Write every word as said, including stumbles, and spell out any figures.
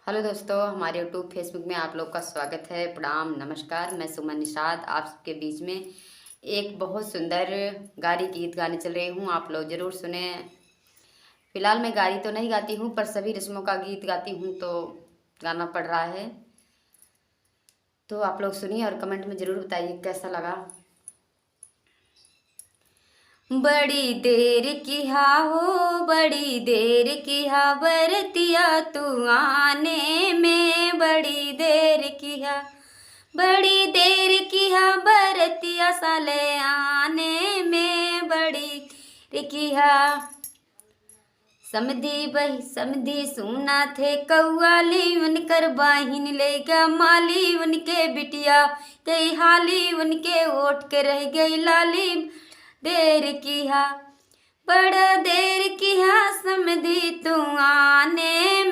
हेलो दोस्तों, हमारे YouTube, Facebook में आप लोग का स्वागत है। प्रणाम, नमस्कार, मैं सुमन निषाद आप सबके बीच में एक बहुत सुंदर गारी गीत गाने चल रही हूँ, आप लोग ज़रूर सुने। फिलहाल मैं गारी तो नहीं गाती हूँ, पर सभी रस्मों का गीत गाती हूँ, तो गाना पड़ रहा है। तो आप लोग सुनिए और कमेंट में ज़रूर बताइए कैसा लगा। बड़ी देर किहा हो, बड़ी देर किहा बरतिया तू आने में, बड़ी देर किहा, बड़ी देर किहा बरतिया साले आने में, बड़ी देर किहा। समधी बही समधी सुना थे कौआली, उनकर बहिन लेगा माली, उनके बिटिया कई हाली, उनके ओठ के रह गई लाली। देर किहा, बड़ा देर किहा समधी तू आने